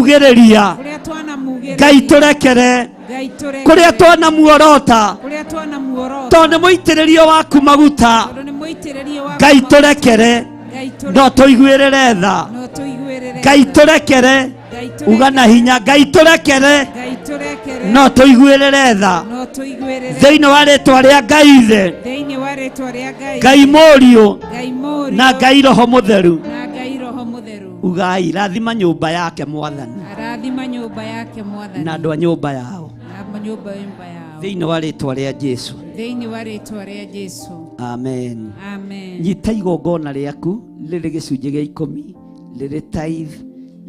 twanamugĩrĩria, Kũrĩa twanamugĩrĩria. Ngai tũrekere. Ngai tũrekere. Kũrĩa twanamuorota, Kũrĩa twanamuorota. tondũ nĩ mũitĩrĩrio waku maguta, Tondũ nĩ mũitĩrĩrie waku Ngai maguta. tũrekere, Ngai tũrekere. no tũiguĩrĩre tha. No tũiguĩrĩre Ngai tha. tũrekere, Ngai tũrekere. uga na hinya, Ngai tũrekere, Ngai tũrekere. no tũiguĩrĩre tha. No tũiguĩrĩre. Thĩinĩ wa rĩtwa rĩa Ngai Ithe, Thĩinĩ wa rĩtwa rĩa Ngai. Ngai Mũriũ, Ngai Mũriũ. na Ngai Roho Mũtheru. Na Ngai Roho Mũtheru. Ugai, rathima nyũmba yake Mwathani. Arathima nyũmba yake Mwathani. Na andũ a nyũmba yao. Na nyũmba yao. Thĩinĩ wa rĩtwa rĩa Jesu. Thĩinĩ wa rĩtwa rĩa Jesu. Amen. Amen. Nyita igongona rĩaku rĩrĩ gĩcunjĩ gĩa ikũmi, rĩrĩ tithe,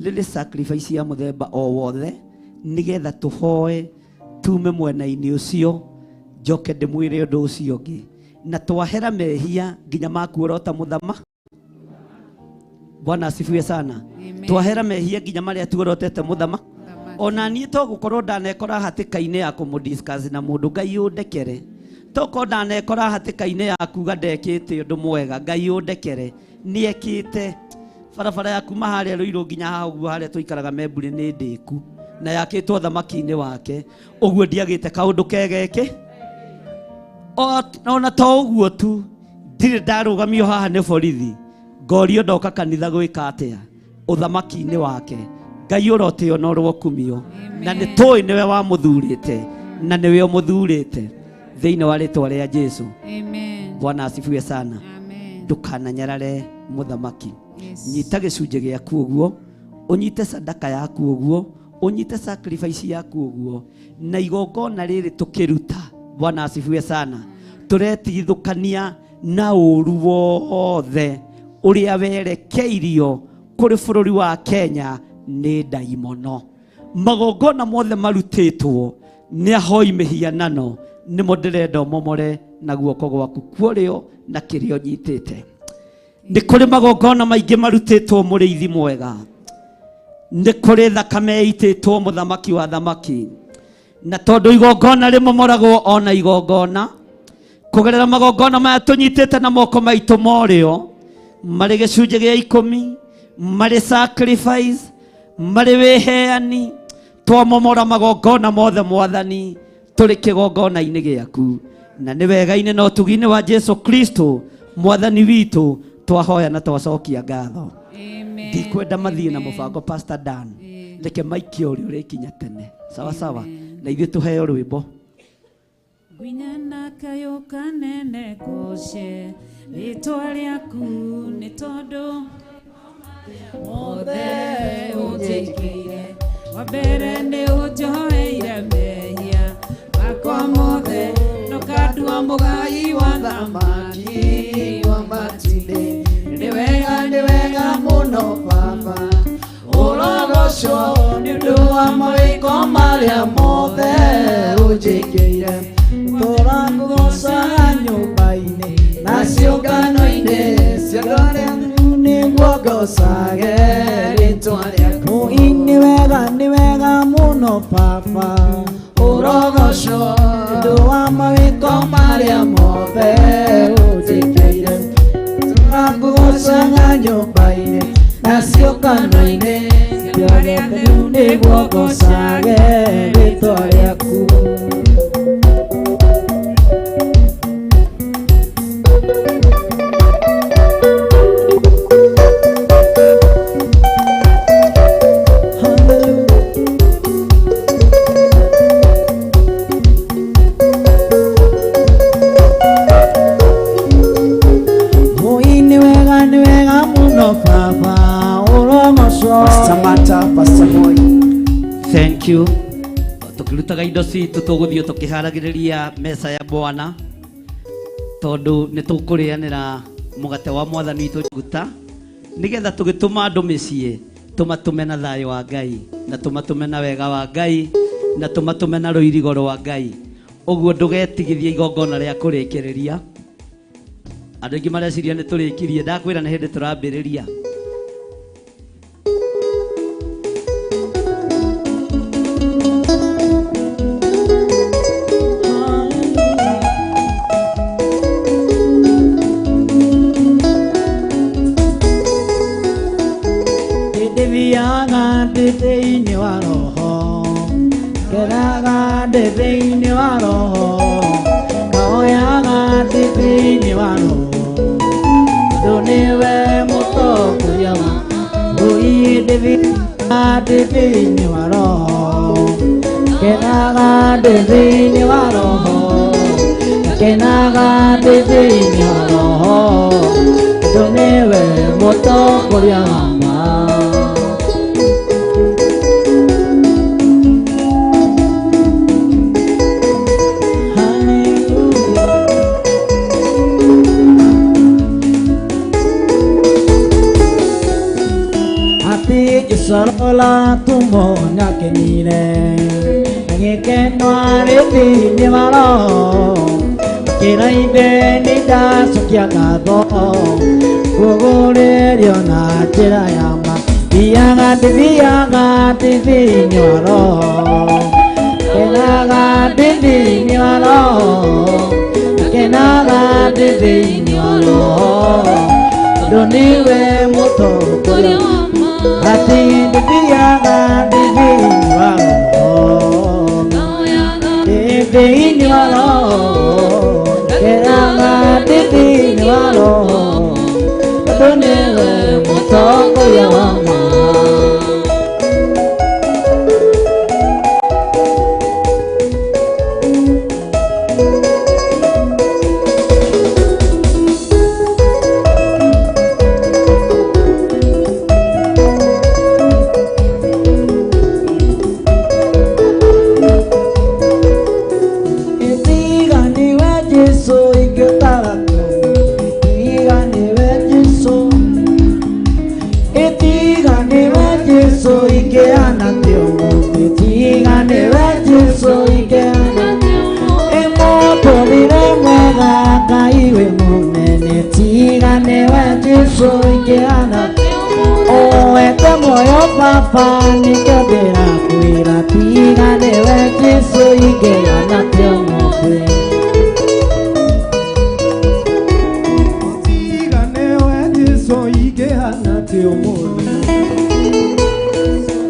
rĩrĩ sacrifice ya mũthemba o wothe, nĩgetha tũhoe tume mwena-inĩ ũcio, njoke ndĩmwĩre ũndũ ũcio ũngĩ. Na twahera mehia nginya makuorota mũthama. Bwana asifiwe sana. Amen. Twahera mehia nginya marĩa tuorotete mũthama. Ona niĩ to gũkorwo ndanekora hatĩka-inĩ ya kũmũdiscuss na mũndũ, Ngai ũndekere. Tokorwo ndanekora hatĩka-inĩ ya kuga ndekĩte ũndũ mwega, Ngai ũndekere. Nĩekĩte. Barabara ya kuma harĩa Rũirũ nginya haha ũguo harĩa tũikaraga Memburi nĩ ndĩku, na yakĩtwo thamaki-inĩ wake. Ũguo ndiagĩte kaũndũ kegeke. Ona to ũguo tu, ndirĩ ndarũgamio haha nĩ borithi, ngorio ndoka kanitha gwĩka atĩa ũthamaki-inĩ wake. Ngai ũrotĩo na ũrokumio, na nĩ tũĩ nĩwe wamũthurĩte, na nĩwe ũmũthurĩte thĩinĩ wa rĩtwa rĩa Jesu. Amen. Bwana asifiwe sana. Amen. Ndũkananyarare mũthamaki. Yes. Nyita gĩcunjĩ gĩaku ũguo, ũnyite sadaka yaku ũguo, ũnyite sacrifice yaku ũguo, na igongona rĩrĩ tũkĩruta. Bwana asifiwe sana. Tũretigithũkania na ũru wothe ũrĩa werekeirio kũrĩ bũrũri wa Kenya nĩ ndaimono. Magongona mothe marutĩtwo nĩ ahoi mĩhianano nĩmo ndĩrenda ũmomore na guoko gwaku kũrĩo na kĩrĩa ũnyitĩte. Nĩ kũrĩ magongona maingĩ marutĩtwo mũrĩithi mwega, nĩ kũrĩ thakame ĩitĩtwo mũthamaki wa thamaki, na tondũ igongona rĩmomoragwo ona igongona kũgerera magongona maya tũnyitĩte na moko maitũ morĩo, marĩ gĩcunjĩ gĩa ikũmi, marĩ sacrifice, marĩ wĩheani, twamomora magongona mothe Mwathani tũrĩ kĩgongona-inĩ gĩaku, na nĩ wega-inĩ na ũtugi-inĩ wa Jesu Kristo Mwathani witũ twahoya na twacokia ngatho. Amen. Ndikwenda mathiĩ na mũbango Pastor Dan, reke maikie ũrĩa ũrĩkinya tene. Sawa sawa, na ithuĩ tũheo rwĩmbo. Ngwinya na kayũ kanene ngũce rĩtwa rĩaku nĩ tondũ mothe ũnjĩkĩire. Wa mbere nĩ ũnjoheire mehia makwa mothe, ndũkandua mũgai wa thamaki wa matu-inĩ. Nĩ wega, nĩ wega mũno Baba, ũrogocwo nĩ ũndũ wa mawĩko marĩa mothe ũnjĩkĩire. Tũrakũgocaga nyũmba-inĩ na ciũngano-inĩ cia andũ arĩa nĩguo ngocage rĩtwa rĩaku. Nĩ wega, nĩ wega mũno Baba, ũrogocwo nĩ ũndũ wa mawĩko marĩa mothe ũnjĩkĩire. Tũrakũgocaga nyũmba-inĩ na ciũngano-inĩ cia arĩa atheru nĩguo ngocage rĩtwa rĩaku. Nĩ wega, nĩ wega mũno Baba, ũrogocwo. Pastor Martha, Pastor Moi. Thank you. Tũkĩrutaga indo citũ tũgũthiĩ tũkĩharagĩrĩria meza ya Bwana, tondũ nĩ tũkũrĩanĩra mũgate wa Mwathani witũ Guta, nĩgetha tũgĩtũma andũ mĩciĩ tũmatũme na thayũ wa Ngai, na tũmatũme na wega wa Ngai, na tũmatũme na rũirigo rwa Ngai. Ũguo ndũgetigithie igongona rĩa kũrĩkĩrĩria. Andũ aingĩ mareciria nĩ tũrĩkirie, ndakwĩra nĩ hĩndĩ tũrambĩrĩria. Ndĩthiaga ndĩtĩire thĩinĩ wa roho Kenaga ndĩ thĩinĩ wa roho Ngahoyaga ndĩ thĩinĩ wa roho Tondũ nĩwe mũtongoria wa Oi ndĩ thĩinĩ wa roho Kenaga ndĩ thĩinĩ wa roho Kenaga ndĩ thĩinĩ wa roho Tondũ nĩwe mũtongoria wa ma Hallelujah. Atĩ Jesũ tumo nĩakenire agĩkeno arĩ thĩinĩ wa roho akĩra ithe nĩ ndacokia ngatho kũgũrĩrio na njĩra ya ma thiaga ndĩthiaga ndĩ thĩinĩ wa roho kenaga ndĩ thĩinĩ wa roho kenaga ndĩ thĩinĩ wa roho tondũ nĩwe mũtongoria atĩ ndĩthiaga ndĩ thĩinĩ wa roho ndĩ thĩinĩ wa roho kenaga ndĩ thĩinĩ wa roho tondũ nĩwe mũtongoria wa ma. Itiga niwe Jesu ingĩũtaga kũ Itiga niwe Jesu Itiga niwe Jesu ingĩhana atĩ ũmũthĩ Itiga niwe Jesu ingĩhana Ĩmũtũrĩre mwega Ngai wĩ mũnene Tiga niwe Jesu ingĩhana Oete moyo baba nĩkĩo ndĩrakwĩra Tiga niwe Jesu ingĩhana atĩ ũmũthĩ Tiga nĩwe Jesũ ingĩhana atĩ ũmũthĩ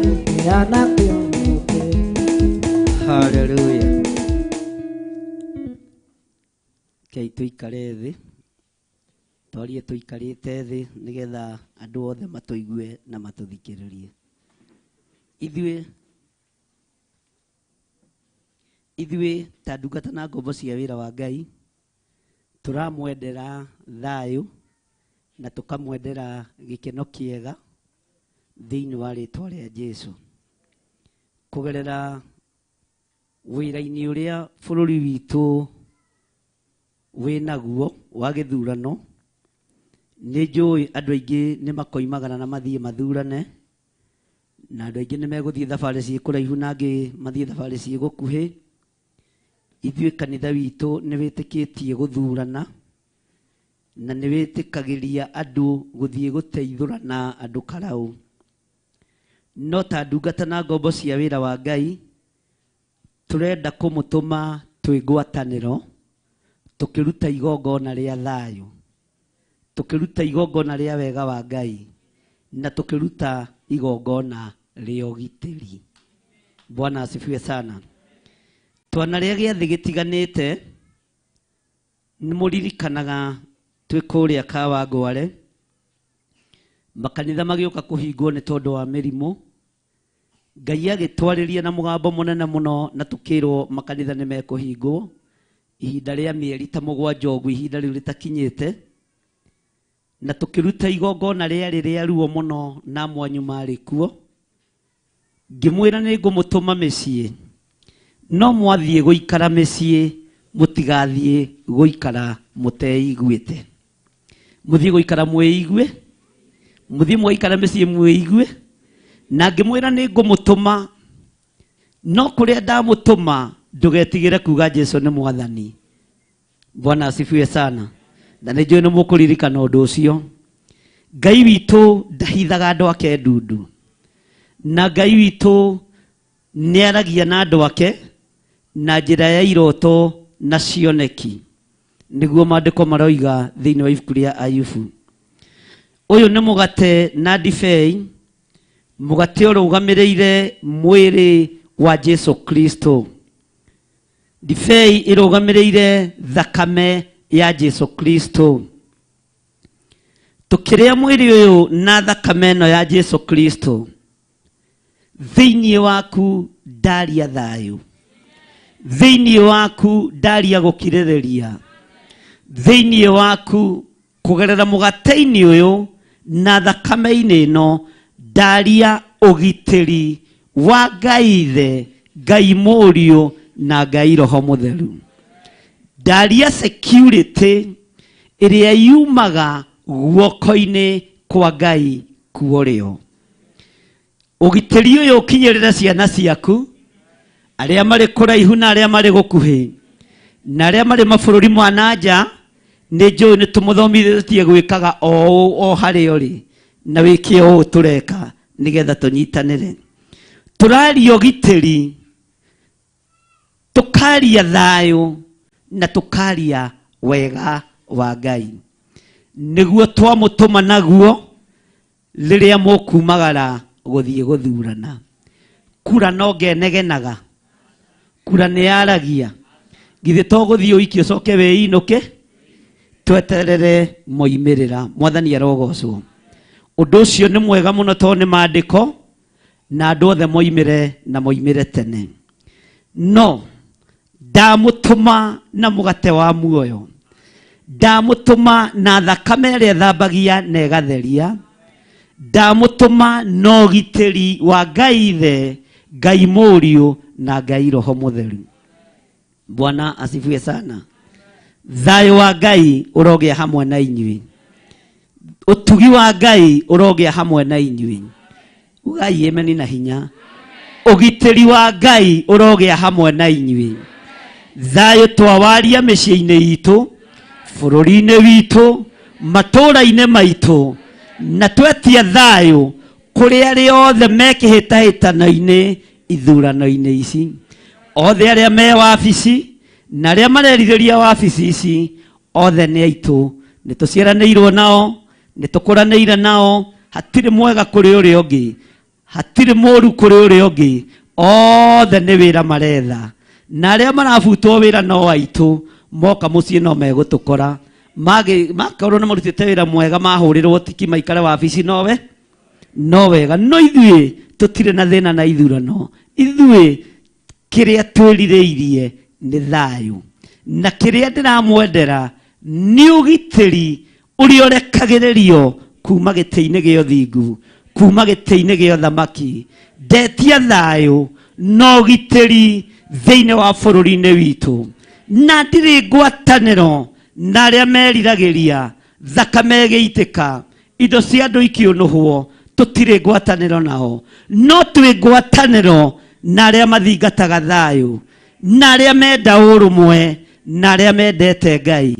Ingĩhana atĩ ũmũthĩ Haleluya. Kei tũikare thĩ, twarie tũikarĩte thĩ nĩgetha andũ othe matũigue na matũthikĩrĩrie. Ithuĩ ta ndungata na ngombo cia wĩra wa Ngai tũramwendera thayũ na tũkamwendera gĩkeno kĩega thĩinĩ wa rĩtwa rĩa Jesũ kũgerera wĩra-inĩ ũrĩa bũrũri witũ wĩnaguo wa gĩthurano. Nĩ njũĩ andũ aingĩ nĩ makoimagara na mathiĩ mathurane, na andũ aingĩ nĩ megũthiĩ thabarĩ ciĩ kũraihu na angĩ mathiĩ thabarĩ ciĩ gũkuhĩ. Ithuĩ kanitha witũ nĩ wĩtĩkĩtie gũthurana na nĩ wĩtĩkagĩria andũ gũthiĩ gũteithũrana andũ karaũ. No ta ndungata na ngombo cia wĩra wa Ngai tũrenda kũmũtũma twĩ ngwatanĩro tũkĩruta igongona rĩa thayũ, tũkĩruta igongona rĩa wega wa Ngai na tũkĩruta igongona rĩa ũgitĩri. Bwana asifiwe sana. Twanarĩa gĩathĩ gĩtiganĩte nĩ mũririkanaga twĩ kũrĩa Kawangware makanitha magĩũka kũhingwo nĩ tondũ wa mĩrimũ. Ngai agĩtwarĩria na mũgambo mũnene mũno na tũkĩrwo makanitha nĩ mekũhingwo ihinda rĩa mĩeri ta mũgwanja ũguo, ihinda rĩu rĩtakinyĩte, na tũkĩruta igongona rĩarĩ rĩa ruo mũno na mwanyu marĩ kuo. Ngĩmwĩra nĩ ngũmũtũma mĩciĩ, no mwathiĩ gũikara mĩciĩ mũtigathiĩ gũikara mũteiguĩte. Mũthiĩ gũikara mwĩigue, mũthiĩ mwaikara mĩciĩ mwĩigue. Na ngĩmwĩra nĩ ngũmũtũma, no kũrĩa ndamũtũma ndũgetigĩre kuga Jesũ nĩ mwathani. Bwana asifiwe sana. Na nĩ njũĩ nĩ mũkũririkana ũndũ ũcio. Ngai witũ ndahithaga andũ ake ndundu, na Ngai witũ nĩ aragia na andũ ake na njĩra ya iroto na cioneki, nĩguo maandĩko maroiga thĩinĩ wa ibuku rĩa Ayubu. Ũyũ nĩ mũgate na ndibei Mũgate ũrũgamĩrĩire mwĩrĩ wa Jesu Kristo, ndibei ĩrũgamĩrĩire thakame ya Jesu Kristo. Tũkĩrĩa mwĩrĩ ũyũ na thakame ĩno ya Jesu Kristo, thĩinĩ waku ndaria thayũ, thĩinĩ waku ndaria gũkirĩrĩria, thĩinĩ waku kũgerera mũgate-inĩ ũyũ na thakame-inĩ ĩno ndaria ũgitĩri wa Ngai Ithe, Ngai Mũriũ na Ngai Roho Mũtheru. Ndaria security ĩrĩa yumaga guoko-inĩ kwa Ngai kuorĩo. Ũgitĩri ũyũ ũkinyĩrĩre ciana ciaku, arĩa marĩ kũraihu na arĩa marĩ gũkuhĩ, na arĩa marĩ mabũrũri ma na nja. Nĩ njũĩ nĩ tũmũthomithĩtie gwĩkaga o ũũ o harĩa ũrĩ, na wĩke o ũũ tũreka nĩgetha tũnyitanĩre. Tũraria ũgitĩri, tũkaria thayũ na tũkaria wega wa Ngai, nĩguo twamũtũma naguo rĩrĩa mũkumagara gũthiĩ gũthurana. Kura no ngenegenaga, kura nĩ yaragia. Githĩ to gũthiĩ ũikie ũcoke wĩinũke, tweterere moimĩrĩra. Mwathani arogocwo. Ũndũ ũcio nĩ mwega mũno tondũ nĩ maandĩko na andũ othe moimĩre na moimĩre tene. No ndamũtũma na mũgate wa muoyo, ndamũtũma na thakame ĩrĩa ĩthambagia na ĩgatheria, ndamũtũma na ũgitĩri wa Ngai Ithe, Ngai Mũriũ na Ngai Roho Mũtheru. Bwana asifiwe sana. Thayũ wa Ngai ũrogĩa hamwe na inyuĩ, ũtugi wa Ngai ũrogĩa hamwe na inyuĩ. Ugai ameni na hinya. Ũgitĩri wa Ngai ũrogĩa hamwe na inyuĩ. Thayũ twawaria mĩciĩ-inĩ itũ, bũrũri-inĩ witũ, matũũra-inĩ maitũ, na twetia thayũ kũrĩ arĩa othe me kĩhĩtahĩtano-inĩ ithurano-inĩ ici, othe arĩa me wabici na arĩa marerirĩria wabici ici, othe nĩ aitũ, nĩ tũciaranĩirwo nao, nĩ tũkũranĩire nao, hatirĩ mwega kũrĩ ũrĩa ũngĩ, hatirĩ mũru kũrĩ ũrĩa ũngĩ, othe nĩ wĩra maretha. Na arĩa marabutwo wĩra no aitũ, moka mũciĩ no megũtũkora. Makorwo nĩ marutĩte wĩra mwega, mahũrĩrwo tiki maikare wabici nowe no wega. No ithuĩ tũtirĩ na thĩna na ithurano, ithuĩ kĩrĩa twĩrirĩirie nĩ thayũ, na kĩrĩa ndĩramwendera nĩ ũgitĩri ũrĩa ũrekagĩrĩrio kuma gĩtĩ-inĩ gĩa ũthingu, kuma gĩtĩ-inĩ gĩa ũthamaki. Ndetia thayũ na ũgitĩri thĩinĩ wa bũrũri-inĩ witũ, na ndirĩ ngwatanĩro na arĩa meriragĩria thakame ĩgĩitĩka, indo cia andũ ikĩũnũhwo, tũtirĩ ngwatanĩro nao. No twĩ ngwatanĩro na arĩa mathingataga thayũ, na arĩa menda ũrũmwe, na arĩa mendete Ngai.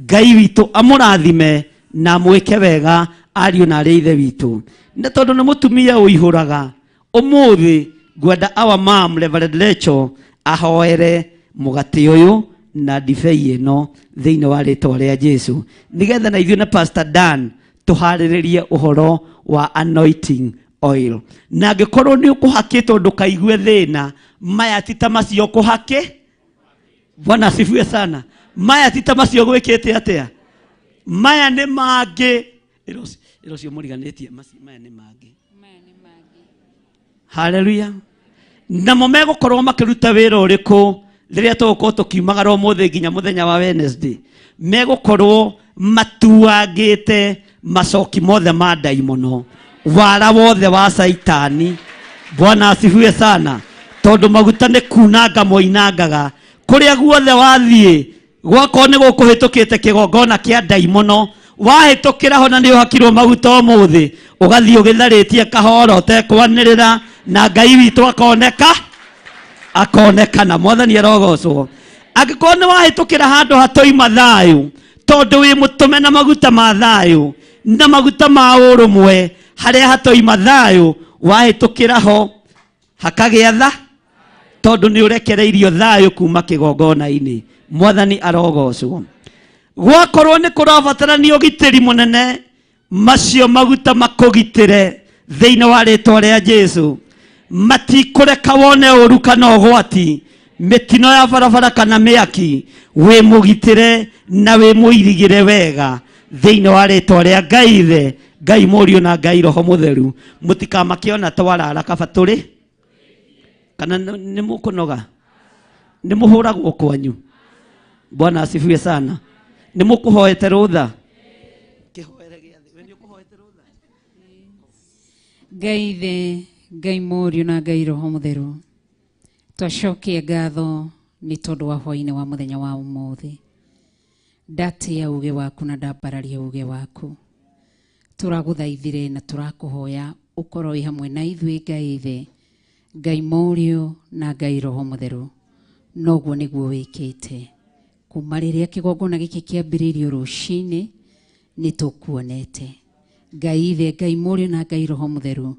Ngai witũ amũrathime na amwĩke wega, ariũ na arĩa ithe witũ. Na tondũ nĩ mũtumia ũihũraga, ũmũthĩ ngwenda our mom Reverend Rachel ahoere mũgate ũyũ na ndibei ĩno thĩinĩ wa rĩtwa rĩa Jesu, nĩgetha na ithuĩ na Pastor Dan tũharĩrĩrie ũhoro wa anointing oil. Na angĩkorwo nĩ ũkũhakĩtwo ndũkaigue thĩna, maya ti ta macio ũkũhakĩ. Bwana asifiwe sana. Maya ti ta macio gwĩkĩte atĩa, maya nĩ mangĩ. Ĩro ũcio mũriganĩtie, maya nĩ mangĩ. Haleluya. Namo megũkorwo makĩruta wĩra ũrĩkũ rĩrĩa tũgũkorwo tũkiumagara ũmũthĩ nginya mũthenya wa Wednesday? Megũkorwo matuangĩte macoki mothe ma ndaimono, wara wothe wa Saitani. Bwana asifiwe sana. Tondũ maguta nĩ kunanga moinangaga kũrĩa guothe wathiĩ. Gwakorwo nĩ gũkũhĩtũkĩte kĩgongona kĩa ndaimono, wahĩtũkĩra ho na nĩ ũhakirwo maguta ũmũthĩ, ũgathiĩ ũgĩtharĩtie kahora ũtekwanĩrĩra, na Ngai witũ akoneka akonekana. Mwathani arogocwo. Angĩkorwo nĩ wahĩtũkĩra handũ hatoima thayũ, tondũ wĩ mũtũme na maguta ma thayũ na maguta ma ũrũmwe, harĩa hatoima thayũ wahĩtũkĩra ho hakagĩa tha, tondũ nĩ ũrekereirio thayũ kuma kĩgongona-inĩ. Mwathani arogocwo. Gwakorwo nĩ kũrabatarania ũgitĩri mũnene, macio maguta makũgitĩre Thĩinĩ wa rĩtwa rĩa Jesu matikũreka wone ũru kana ũgwati, mĩtino ya barabara kana mĩaki, wĩ mũgitĩre na wĩ mũirigĩre wega thĩinĩ wa rĩtwa rĩa Ngai Ithe, Ngai Mũriũ na Ngai Roho Mũtheru. Mũtikamakĩona twarara kaba tũrĩ kana nĩ mũkũnoga, nĩ mũhũragwo kwanyu. Bwana asifiwe sana. Nĩ mũkũhoete rũtha? Kĩhoere gĩathĩ. We nĩ ũkũhoete rũtha? Ngai Ithe, Ngai Mũriũ na Ngai Roho Mũtheru, twacokia ngatho nĩ tondũ wa hwainĩ wa mũthenya wa ũmũthĩ. Ndatĩa uge waku na ndambararia uge waku. Tũragũthaithire na tũrakũhoya ũkorwo wĩ hamwe na ithuĩ Ngai Ithe, Ngai Mũriũ na Ngai Roho Mũtheru. Noguo nĩguo wĩkĩte kuma rĩrĩa kĩgongona gĩkĩ kĩambĩrĩirio rũcinĩ, nĩ tũkuonete. Ngai Ithe, Ngai Mũriũ na Ngai Roho Mũtheru,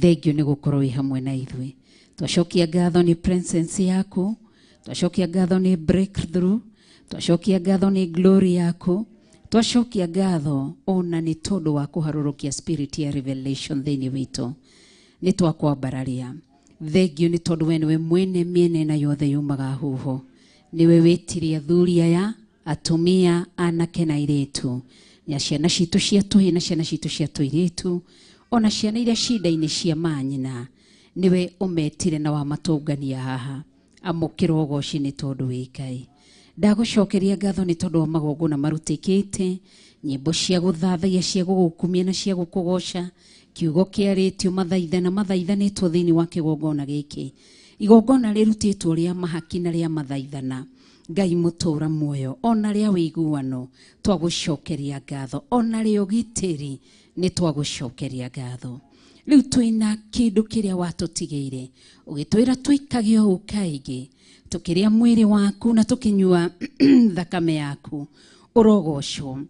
thengio nĩ gũkorwo wĩ hamwe na ithuĩ. Twacokia ngatho nĩ presence yaku, twacokia ngatho nĩ breakthrough, twacokia ngatho nĩ glory yaku, twacokia ngatho ona nĩ tondũ wa kũharũrũkia spirit ya revelation thĩinĩ witũ. Nĩ twakwambararia. Thengio nĩ tondũ we nĩwe mwene mĩena ĩna yothe yumaga huho. Nĩwe wĩtirie athuri aya, atumia, anake na airĩtu, na ciana citũ cia tũhĩĩ na ciana citũ cia tũirĩtu, ona ciana iria cinda-inĩ cia manyina, nĩwe ũmetire na wamatũngania haha. Amũkĩra ũgoci nĩ tondũ wĩ Ngai. Ndagũcokeria ngatho nĩ tondũ wa magongona marutĩkĩte, nyĩmbo cia gũthathaiya, cia gũgũkumia na cia gũkũgoca, kiugo kĩarĩtio, mathaithana mathaithanĩtwo thĩinĩ wa kĩgongona gĩkĩ. Igongona rĩrutĩtwo rĩa mahaki na rĩa mathaithana. Ngai mũtũra muoyo ona rĩa wĩiguano, twagũcokeria ngatho, ona rĩa ũgitĩri nĩ twagũcokeria ngatho. Rĩu twĩna kĩndũ kĩrĩa watũtigĩire, ũgĩtwĩra twĩkage ũũ kaingĩ, tũkĩrĩa mwĩrĩ waku na tũkĩnyua thakame yaku. Ũrogocwo.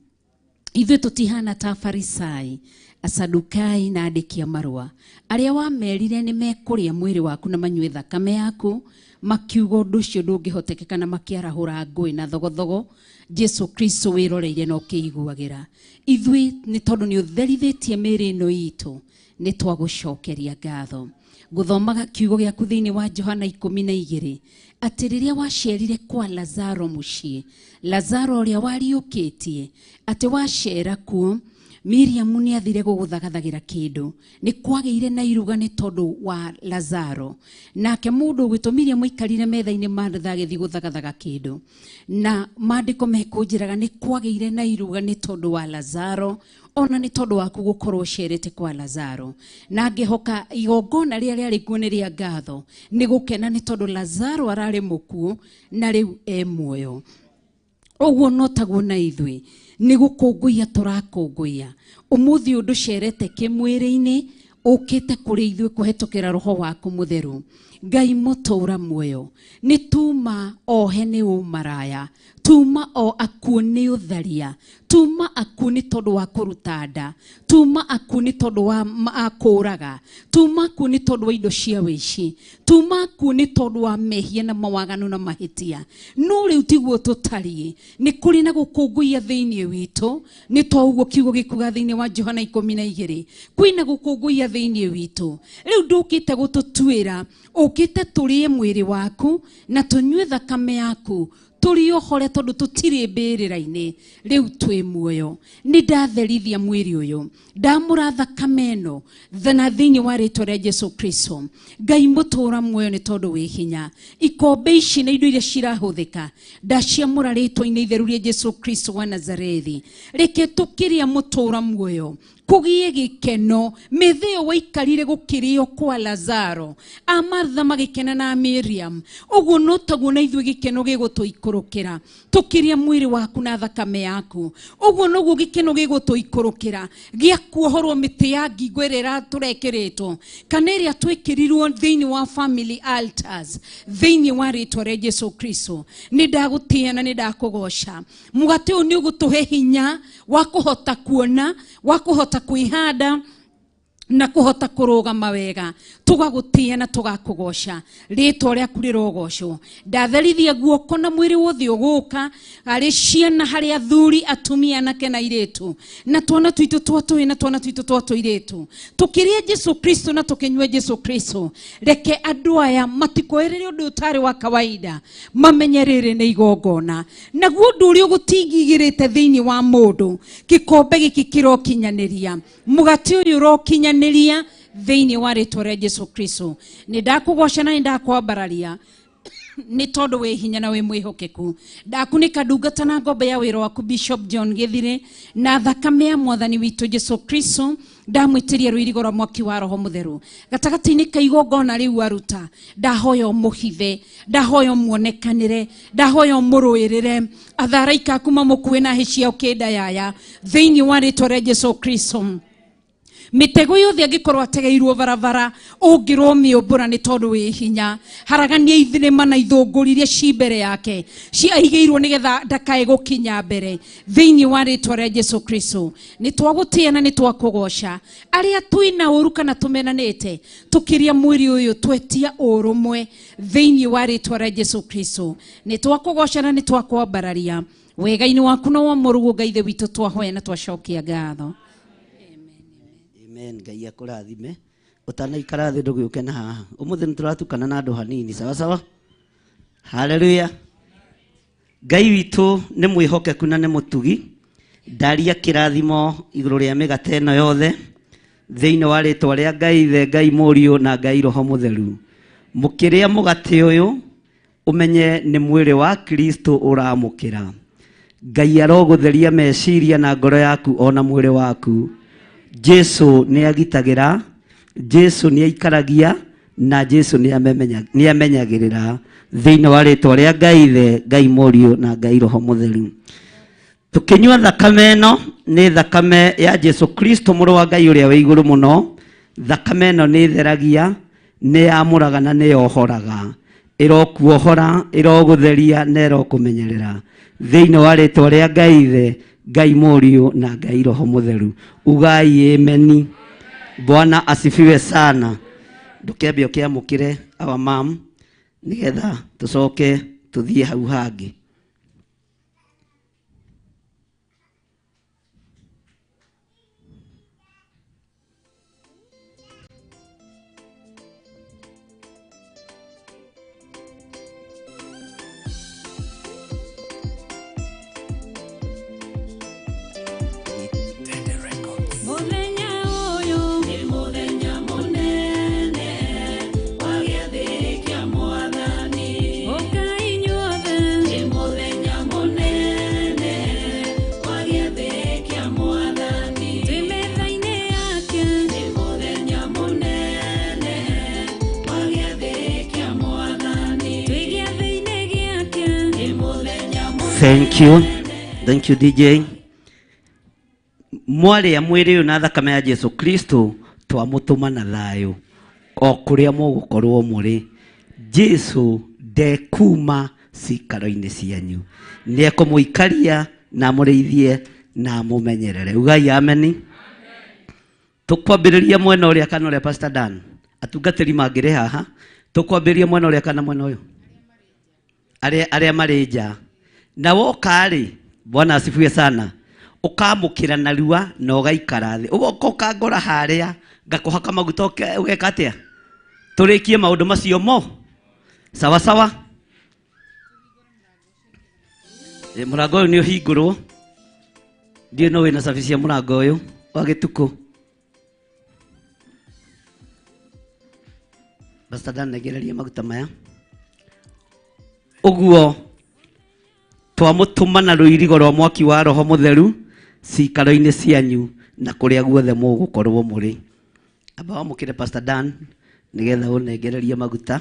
Ithuĩ tũtihana ta Farisai, Asadukai na andĩki a marũa, arĩa wamerire nĩ mekũrĩa mwĩrĩ waku na manyue thakame yaku, makiuga ũndũ ũcio ndũngĩhotekeka na makĩarahũra ngũĩ na thogothogo. Jesu Kristo wĩroreire na ũkĩiguagĩra. Ithuĩ nĩ tondũ nĩ ũtherithĩtie mĩĩrĩ ĩno itũ, nĩ twagũcokeria ngatho. Gũthomaga kiugo gĩaku thĩinĩ wa Johana 12 atĩ rĩrĩa wacerire kwa Lazaro mũciĩ, Lazaro ũrĩa wariũkĩtie, atĩ wacera kuo, Miriamu nĩ athire gũgũthagathagĩra kĩndũ, nĩ kwagĩire na iruga nĩ tondũ wa Lazaro. Nake mũndũ ũgwĩtwo Miriamu aikarire metha-inĩ Martha agĩthiĩ gũthagathaga kĩndũ, na maandĩko mekũnjĩraga nĩ kwagĩire na iruga nĩ tondũ wa Lazaro, ona nĩ tondũ waku gũkorwo ũcerete kwa Lazaro. Na ngĩhoka igongona rĩrĩa rĩarĩ kuo nĩ rĩa ngatho, nĩ gũkena nĩ tondũ Lazaro ararĩ mũkuũ na rĩu e muoyo. Ũguo no taguo na ithuĩ nĩ gũkũngũiya tũrakũngũiya. Ũmũthĩ ũyũ ndũcerete kĩmwĩrĩ-inĩ, ũkĩte kũrĩ ithuĩ kũhetũkĩra roho waku mũtheru. Ngai mũtũra muoyo, nĩ tuma ohe nĩ ũmaraya, tuma o akuũ nĩ ũtharia, tuma akuũ nĩ tondũ wa kũruta nda, tuma akuũ nĩ tondũ wa kũũraga, tuma akuũ nĩ tondũ wa indo cia wĩici, tuma akuũ nĩ tondũ wa mehia na mawaganu na mahĩtia. No rĩu tiguo tũtariĩ, nĩ kũrĩ na gũkũngũiya thĩinĩ witũ, nĩ to ũguo kiugo gĩkuga thĩinĩ wa Johana 12, kwĩna gũkũngũiya thĩinĩ witũ. Rĩu ndũkĩte gũtũtuĩra, ũkĩte tũrĩe mwĩrĩ waku na tũnyue thakame yaku, tũrĩ ohore tondũ tũtirĩ mbĩrĩra-inĩ, rĩu twĩ muoyo. Nĩ ndatherithia mwĩrĩ ũyũ, ndamũra thakame ĩno na thĩinĩ wa rĩtwa rĩa Jesu Kristo. Ngai mũtũra muoyo nĩ tondũ wĩ hinya. Ikombe ici na indo iria cirahũthĩka ndaciamũra rĩtwa-inĩ itheru rĩa Jesu Kristo wa Nazarethi. Reke tũkĩrĩa mũtũra muoyo kũgĩe gĩkeno. Mĩthĩ ĩyo waikarire gũkĩrĩo kwa Lazaro, a Martha magĩkena na Miriam, ũguo no taguo na ithuĩ gĩkeno gĩgũtũikũrũkĩra tũkĩrĩa mwĩrĩ waku na thakame yaku. Ũguo noguo gĩkeno gĩgũtũikũrũkĩra gĩa kuohorwo mĩtĩ ya ngingo ĩrĩa tũrekĩrĩtwo kana ĩrĩa twĩkĩrirwo thĩinĩ wa family altars thĩinĩ wa rĩtwa rĩa Jesu Kristo. Nĩ ndagũtĩĩa na nĩ ndakũgoca. Mũgate ũyũ nĩ ũgũtũhe hinya wa kũhota kuona, wa kũhota kwĩhanda, Na kũhota kũrũgama wega tũgagũtĩĩa na tũgakũgoca rĩtwa rĩaku rĩrogocwo. Ndatherithia guoko na mwĩrĩ wothe ũgũka harĩ ciana, harĩ athuri, atumia, anake na airĩtu, na twana twitũ twa tũhĩĩ na twana twitũ twa tũirĩtu, tũkĩrĩa Jesu Kristo na tũkĩnyua Jesu Kristo. Reke andũ aya matikoerere ũndũ ũtarĩ wa kawaida, mamenye rĩrĩ nĩ igongona, naguo ũndũ ũrĩa ũgũtingigĩrĩte thĩinĩ wa mũndũ, gĩkombe gĩkĩ kĩrokinyanĩria, mũgate ũyũ ũrokinyanĩria thĩinĩ wa rĩtwa rĩa Jesu Kristo. Nĩ ndakũgoca na nĩ ndakwambararia nĩ tondũ wĩ hinya na wĩ mwĩhokeku. Ndakunĩka ndungata na ngombe ya wĩra waku Bishop John Gĩthire na thakame ya mwathani witũ Jesu Kristo. Ndamwĩtĩria rũirigo rwa mwaki wa Roho Mũtheru gatagatĩ-inĩ ka igongona rĩu aruta. Ndahoya ũmũhithe, ndahoya ũmuonekanĩre, ndahoya ũmũrũĩrĩre, atharaika aku mamũkue na hĩ ciao kĩnda yaya thĩinĩ wa rĩtwa rĩa Jesu Kristo. Mĩtego yothe angĩkorwo ategeirwo barabara ũngĩrwo mĩũmbũra nĩ tondũ wĩ hinya. Haragania ithirĩma na ithũngũri iria ci mbere yake ciaigĩirwo nĩgetha ndakae gũkinya mbere thĩinĩ wa rĩtwa rĩa Jesu Kristo. Nĩ twagũtĩĩa na nĩ twakũgoca. Arĩa twĩna ũru kana tũmenanĩte, tũkĩria mwĩrĩ ũyũ twetia ũrũmwe thĩinĩ wa rĩtwa rĩa Jesu Kristo. Nĩ twakũgoca na nĩ twakwambararia wega-inĩ waku na wa mũrũguo Ngai Ithe witũ twahoya na twacokia ngatho. Amen. Ngai akũrathime. Ũtanaikara thĩ ndũgĩũke na haha. Ũmũthĩ nĩ tũratukana na andũ hanini, sawa sawa. Haleluya. Ngai witũ nĩ mwĩhokeku na nĩ mũtugi. Ndaria kĩrathimo igũrũ rĩa mĩgate ĩno yothe thĩinĩ wa rĩtwa rĩa Ngai Ithe, Ngai Mũriũ na Ngai Roho Mũtheru. Mũkĩrĩa mũgate ũyũ ũmenye nĩ mwĩrĩ wa Kristo ũramũkĩra. Ngai arogũtheria meciria na ngoro yaku ona mwĩrĩ waku. Jesu nĩ agitagĩra, Jesu nĩ aikaragia na Jesu nĩ amenyagĩrĩra thĩinĩ wa rĩtwa rĩa Ngai Ithe, Ngai Mũriũ na Ngai Roho Mũtheru. Tũkĩnyua thakame ĩno nĩ thakame ya Jesu Kristo mũrũ wa Ngai ũrĩa wĩ igũrũ mũno. Thakame ĩno nĩ ĩtheragia, nĩ yamũraga na nĩ yohoraga. Ĩrokuohora, ĩrogũtheria na ĩrokũmenyerera thĩinĩ wa rĩtwa rĩa Ngai Ithe, Ngai Mũriũ na Ngai Roho Mũtheru. Ugai ameni. Bwana asifiwe sana. Ndũkĩambe ũkĩamũkĩre our mom nĩgetha tũcoke tũthiĩ hau hangĩ. Mũthenya ũyũ nĩ mũthenya mũnene wa gĩathĩ kĩa Mwathani. Ũkai inyuothe, nĩ mũthenya mũnene wa gĩathĩ kĩa Mwathani. Twĩ metha-inĩ yake, nĩ mũthenya mũnene wa gĩathĩ kĩa Mwathani. Twĩ gĩathĩ-inĩ gĩake, nĩ mũthenya mũnene. Thank you. Thank you DJ. Mwarĩa mwĩrĩ ũyũ na thakame ya Jesu Kristo twamũtũma na thayũ o kũrĩa mũgũkorwo mũrĩ. Jesu ndekuma cikaro-inĩ cianyu, nĩ ekũmũikaria na amũrĩithie na amũmenyerere. Ugai ameni. Tũkwambĩrĩria mwena ũrĩa kana ũrĩa Pastor Dan, atungatĩri mangĩrĩ haha, tũkwambĩrĩria mwena ũrĩa kana mwena ũyũ, arĩa marĩ nja. Na woka rĩ, Bwana asifiwe sana, ũkamũkĩra narua na ũgaikara thĩ, ũgoka ũkangora harĩa ngakũhaka maguta ũgeka atĩa, tũrĩkie maũndũ macio mo sawa sawa. Mũrango ũyũ nĩ ũhingũrwo, ndiũĩ no wĩna cabi cia mũrango ũyũ wa gĩtukũ. Pastor Dan, ndengererie maguta maya. Ũguo twamũtũma na rũirigo rwa mwaki wa Roho Mũtheru cikaro-inĩ cianyu na kũrĩa guothe mũgũkorwo mũrĩ. Amba wamũkĩre Pastor Dan nĩgetha ũnengererie maguta.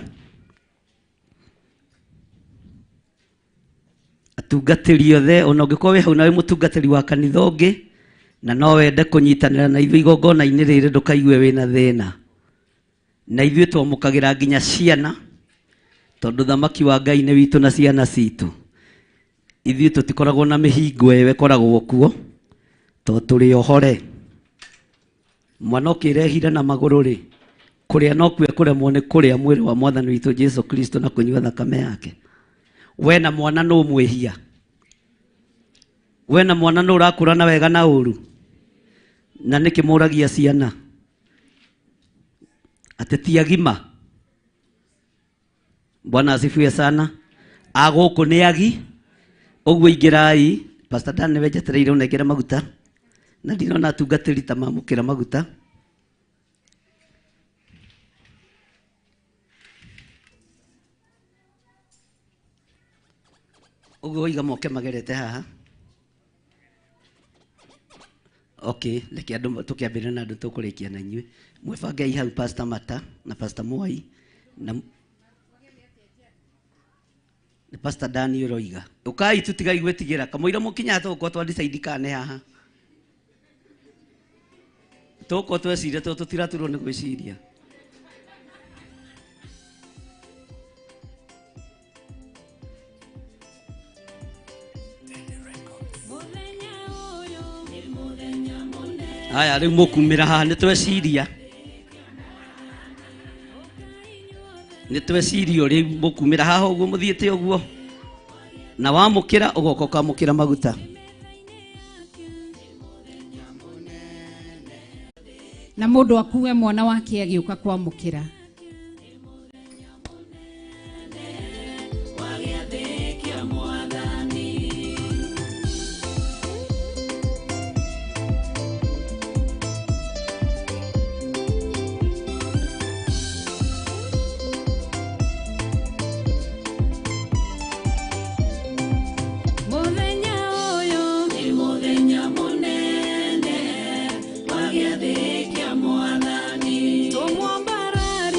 Atungatĩri othe, ona ũngĩkorwo wĩ hau na wĩ mũtungatĩri wa kanitha ũngĩ na no wende kũnyitanĩra na ithuĩ igongona-inĩ rĩrĩ, ndũkaigue wĩna thĩna. Na ithuĩ twamũkagĩra nginya ciana, tondũ thamaki wa Ngai nĩ witũ na ciana citũ. Ithuĩ tũtikoragwo na mĩhingo ĩyo ĩkoragwo kuo, tondũ tũrĩ ohore. Mwana ũkĩrehire na magũrũ rĩ, kũrĩa no kue kũremwo nĩ kũrĩa mwĩrĩ wa mwathani witũ Jesu Kristo na kũnyua thakame yake. We na mwana nũ mwĩhia? We na mwana nũ ũrakũrana wega na ũru? Na nĩkĩ mũragia ciana atĩ ti agima? Bwana asifiwe sana. A gũkũ nĩ agi, ũguo ingĩrai. Pastor Dan nĩwe njetereire ũnengere maguta, na ndinona atungatĩri ta mamũkĩra maguta. Ũguo waiga moke magerete haha. Okay, reke andũ tũkĩambĩrĩria na andũ tũkũrĩkia na inyuĩ. Mwĩbangei hau Pastor Mata na Pastor Mwai na nĩ Pastor Dan ũroiga. Ũkai tutigai gwĩtigĩra kamũira mũkinya tũgũkorwo twa decide kana nĩ haha. Tũgũkorwo tweciria tondũ tũtiraturwo nĩ gwĩciria. Aya rĩu mũkumĩra haha nĩ tweciria. Nĩ twecirio rĩu mũkumĩra haha ũguo mũthiĩte ũguo. Na wamũkĩra ũgoka ũkamũkĩra maguta. Na mũndũ akue mwana wake agĩũka kwamũkĩra. Mũthenya ũyũ nĩ mũthenya mũnene wa gĩathĩ kĩa Mwathani. Tũmwambararie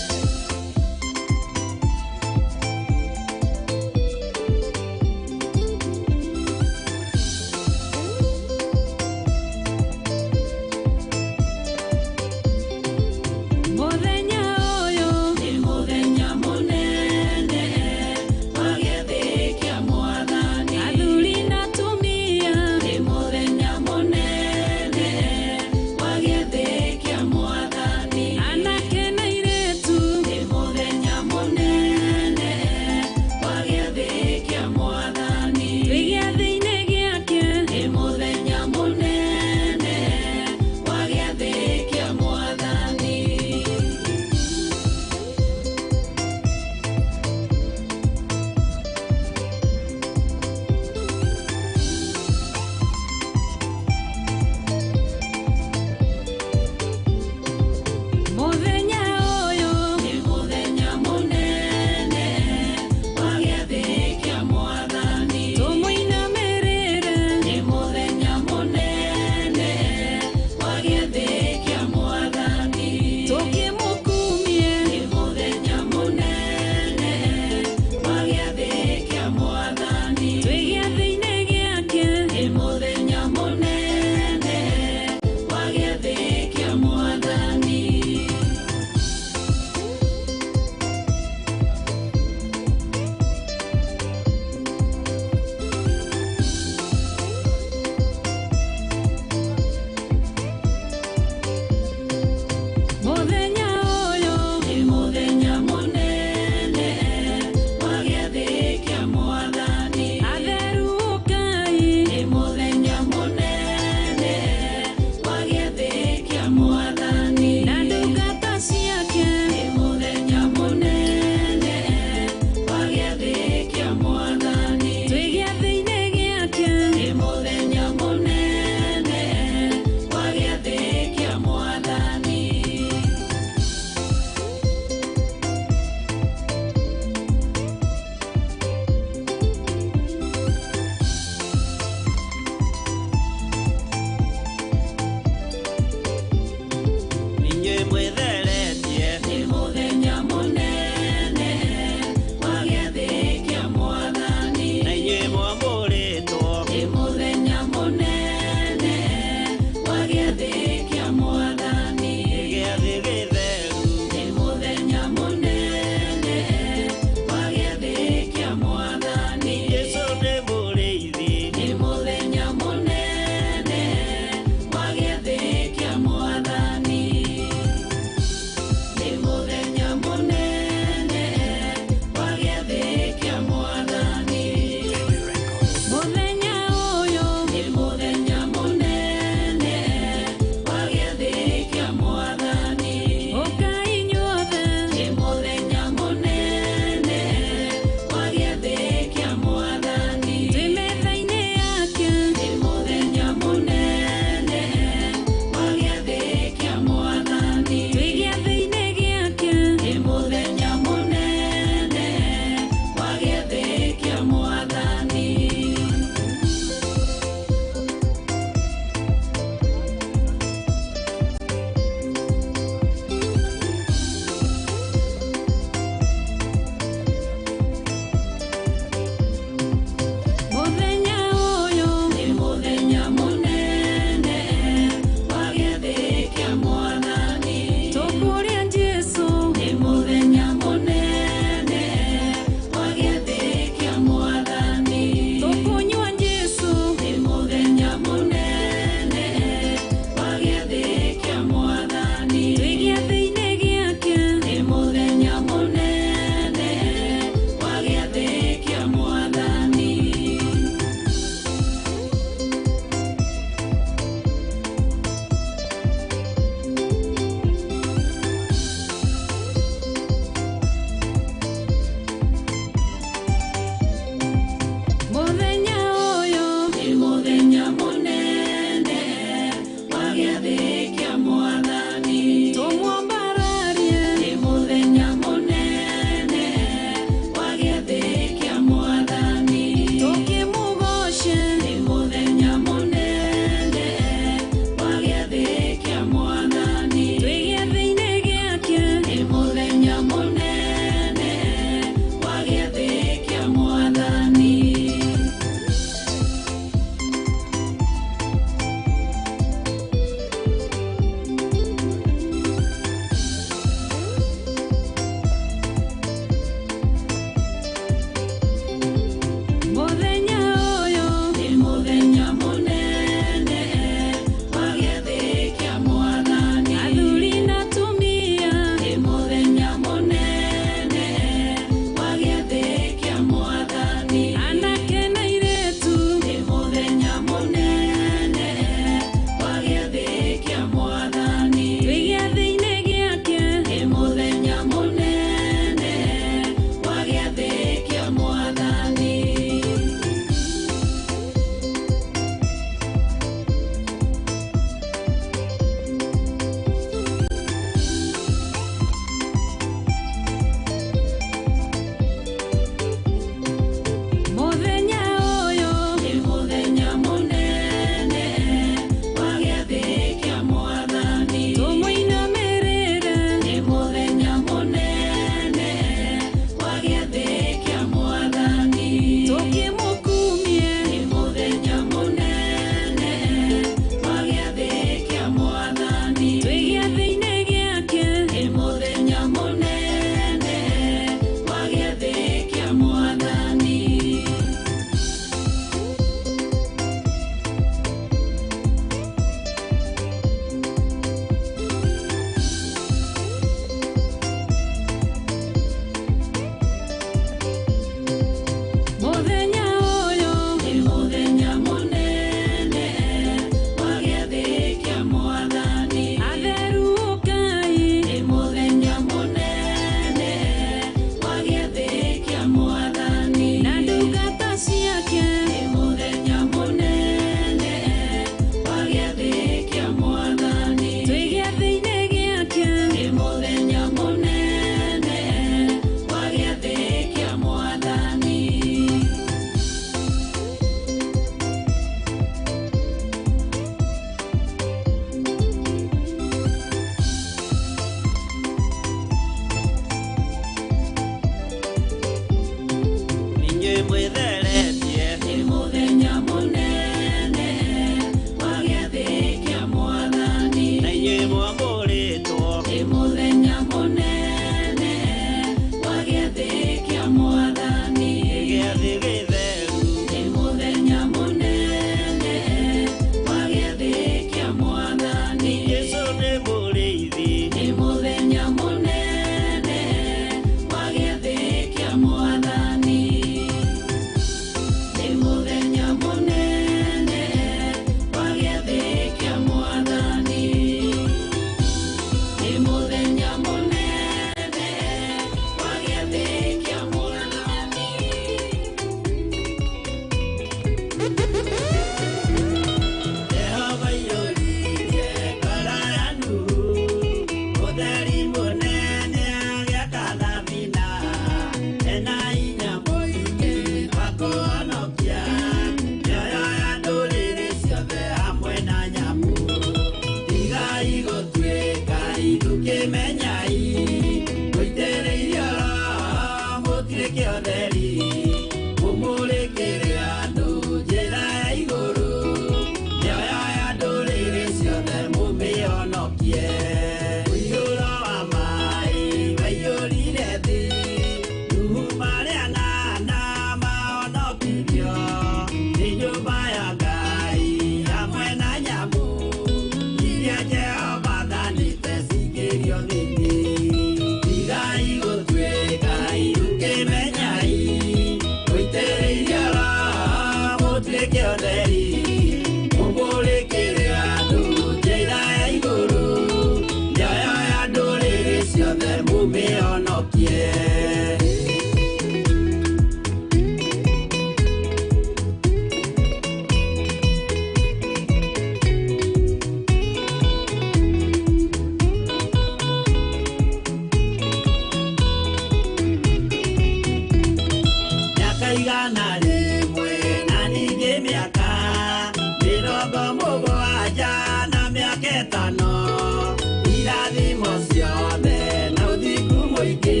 metano irathimo ciothe na ũthingu mũingĩ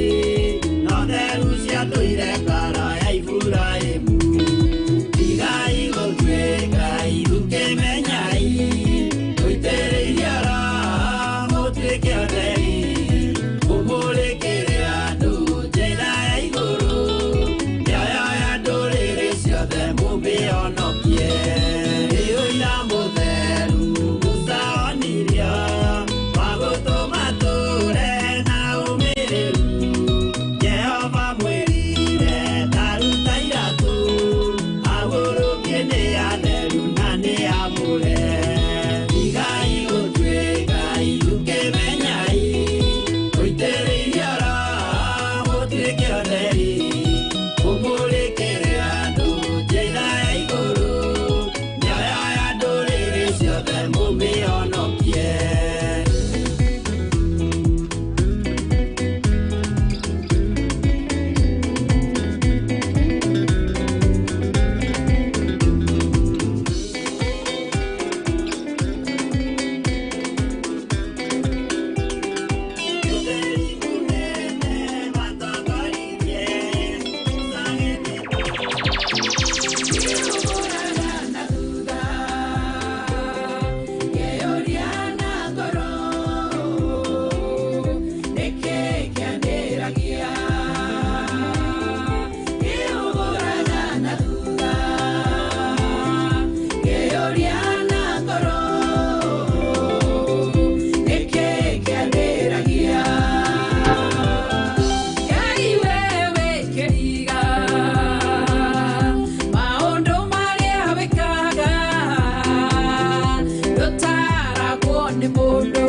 no theru ciatũire ngoro ya Iburahĩmu. Tigai gũtuĩka ithukĩmenyai mũitĩrĩirie Roho mũtuĩke atheri mũmũrĩkĩre andũ njĩra ya igũrũ mĩoyo ya ndũrĩrĩ ciothe mũmĩhonokie. Ũira mũtheru Musa onirio wa gũtũma tũre na ũmĩrĩru. Jehova mwĩrire taruta iratũ ahurũkie nĩ atheru na nĩ amũre. Tigai gũtuĩka ithukĩmenyai mũitĩrĩirie Roho mũtuĩke atheri mũmũrĩkĩre andũ njĩra ya igũrũ mĩoyo ya ndũrĩrĩ ciothe mũmĩhonokie. Ũtheri mũnene watongoririe Musa agĩthiĩ. Ngai wewe kĩriga maũndũ marĩa wĩkaga ndũtaragwo nĩ mũndũ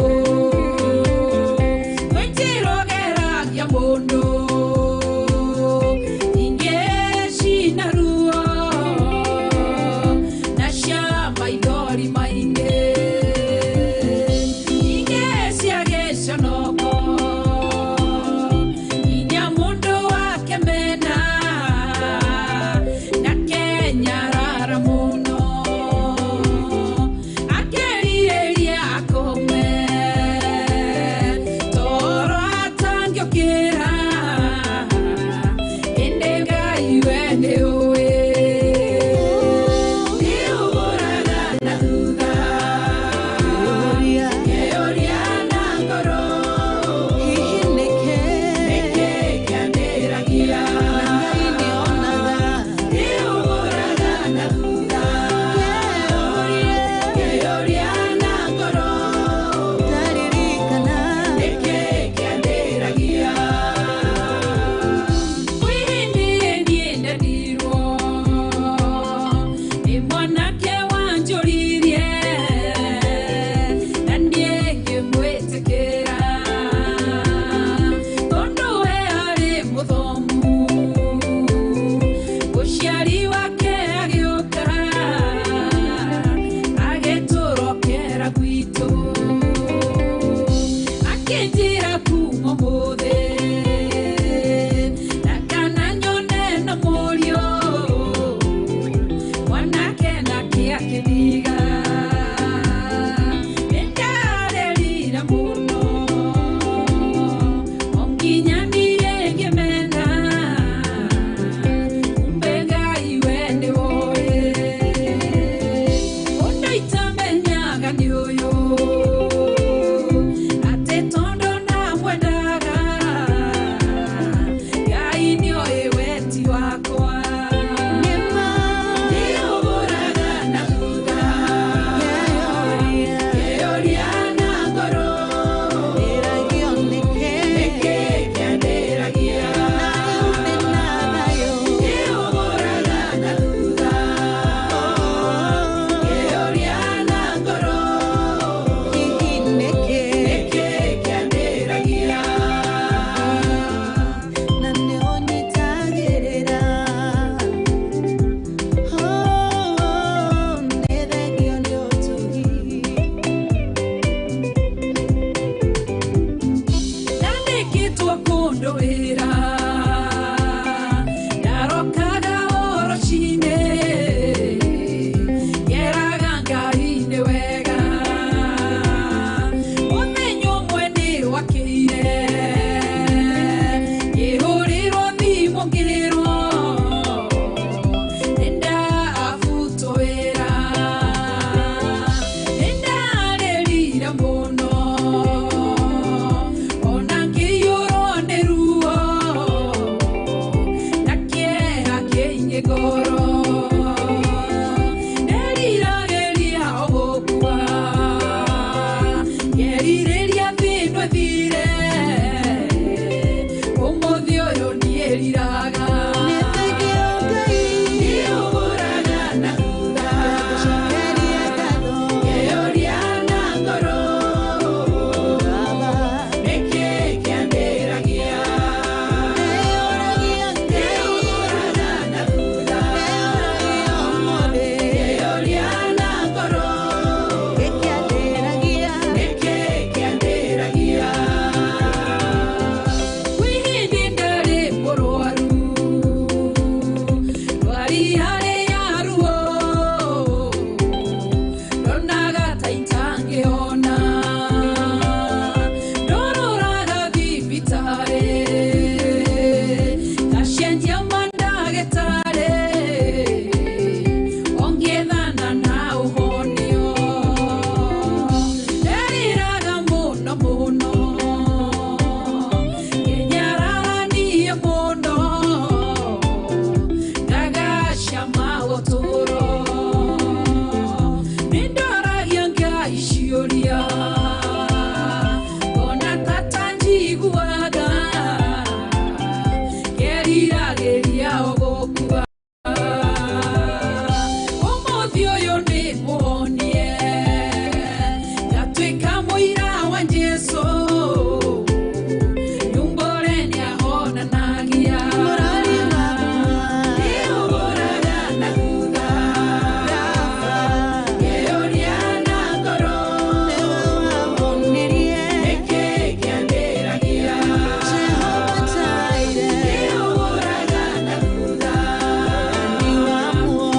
kwĩ njĩra ũgeragia mũndũ ingĩ cina ruo na cia maithori maingĩ ingĩ cia gĩconoko inya mũndũ wake mena na kenyarara mũno akerirĩria akome toro atangĩũkĩra ĩndĩ Ngai we nĩũĩ nĩũhũraga na thutha ngeyũria na ngoro nĩkĩ kĩanĩragia nĩũhũraga na thutha ngeyũria na ngoro nĩkĩ kĩanĩragia. Kwĩ hĩndĩ niĩ ndendirwo nĩ mwanake wanjũririe na niĩ ngĩmwĩtĩkĩra tondũ we arĩ mũthomu mũciari wake agĩũka agĩtũrokera gwitũ akĩnjĩra kuma ũmũthĩ na kana nyone na mũriũ mwanake nake akĩndiga nĩndarĩrire mũno o nginya niĩ ngĩmena kumbe Ngai we nĩũĩ ũndũ itamenyaga nĩ ũyũ atĩ tondũ ndamwendaga Ngai nĩoĩ weti wakwa nĩũhũraga na thutha ngeyũria na ngoro nĩkĩ kĩanĩragia nĩũhũraga na thutha ngeyũria na ngoro. Ngeyũria ona tata njiguaga keriragĩria o gũkua. Ũmũthĩ ũyũ nĩ mũhonie ngatuĩka mũira wa Jesũ. Nyumbore nĩahonanagia. Nĩũgũraga na thutha. Ngeyũria na ngoro nĩkĩ kĩandĩragia. Nĩũgũraga na thutha.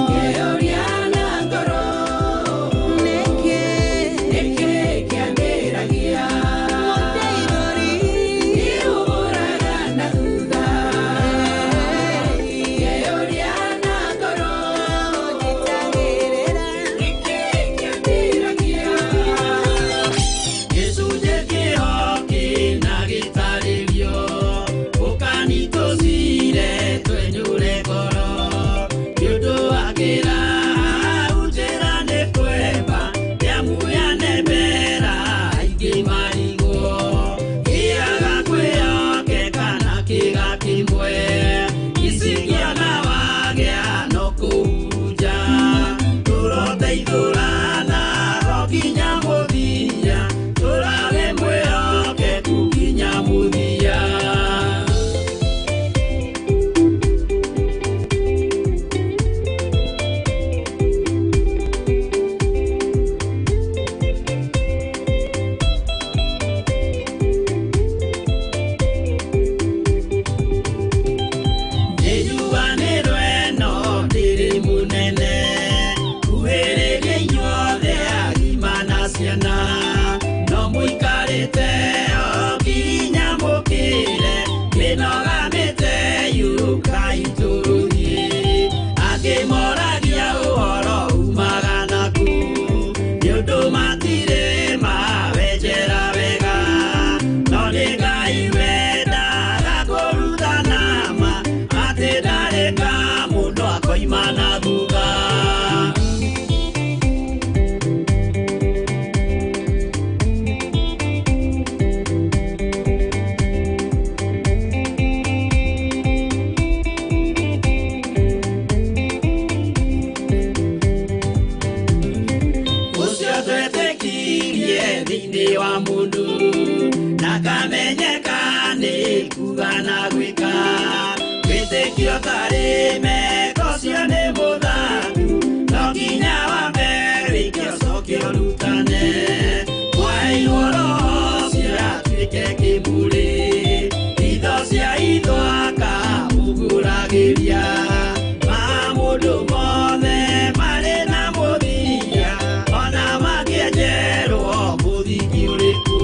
Ngeyũria na ngoro nĩkĩ kĩandĩragia. Nĩũgũraga na thutha. Ngeyũria na ngoro nĩkĩ kĩandĩragia. Gĩcunjĩ kĩho kĩna gĩtarĩrio ũkani tũcire twenyũre ngoro nĩ ũndũ wa kĩraha njĩra nĩ kwemba rĩamuyane mbera aingĩ marigwo kĩaga kwĩyoke kana kĩga kĩmwe icikiona wagĩa no kũhurunja tũroteithũrana ro nginya mũthia tũrage mwĩhokeku nginya mũthia. Nĩnjuganĩrwo ĩno ndĩrĩ mũnene kuhĩrĩria inyuothe agima na ciana no mũikarĩte o nginya mũkĩre mĩnoga mĩte yũkai tũthiĩ angĩ moragia ũhoro umaga naku nĩ ũndũ matirĩ mawenjera wega no nĩ Ngai wendaga kũrutana ma atĩ ndarĩ ka mũndũ akoima na thutha. Ũcio twetĩkirie thĩinĩ wa mũndũ na kamenyeka nĩ kuga na gwĩka wĩtĩkio tarĩ meko ũcio nĩ mũthambu no nginya wambe wĩke ũcoke ũrutane mwaheirwo roho ũcio atuĩke kĩmũrĩ itho cia itho akamũgũragĩria ma mũndũ mothe marĩ na mũthia ona mangĩenjerwo mũthingi ũrĩkũ.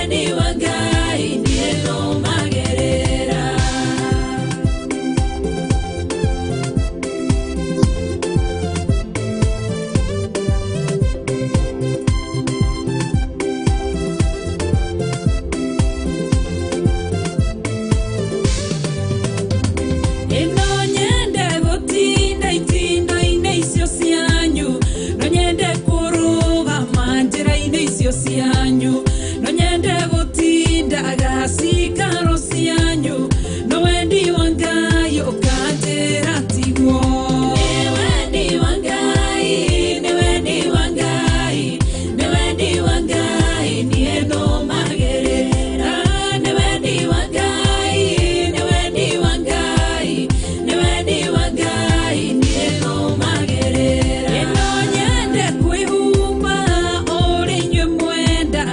wendi wa Ngai niĩ nũmagĩrĩra. Ĩno nyende gũtinda itindo-inĩ icio cianyu, no nyende kũrũgama njĩra-inĩ icio cianyu, no nyende gũtindaga cikaro cianyu, no wendi wa Ngai ũkanjĩra tiguo. Nĩ wendi wa Ngai, nĩ wendi wa Ngai, nĩ wendi wa Ngai niĩ nũmagĩrĩra. Nĩ wendi wa Ngai, nĩ wendi wa Ngai, nĩ wendi wa Ngai niĩ nũmagĩrĩra. Ĩno nyende kwĩhumba ũrĩ inyuĩ mwenda,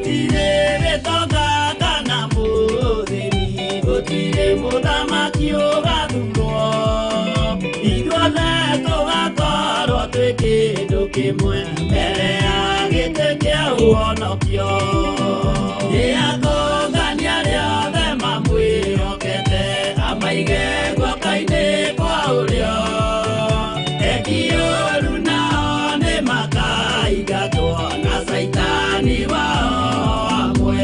Gũtirĩ gĩtonga kana mũthĩni, gũtirĩ mũthamaki ũgathurwo. Ithuothe tũgakorwo twĩ kĩndũ kĩmwe mbere ya gĩtĩ kĩa ũhonokio. Nĩakongania arĩa othe mamwĩhokete, amaige guoko-inĩ kwa ũrĩo. Eki ũũru nao nĩmakaingatwo na Caitani wao hamwe.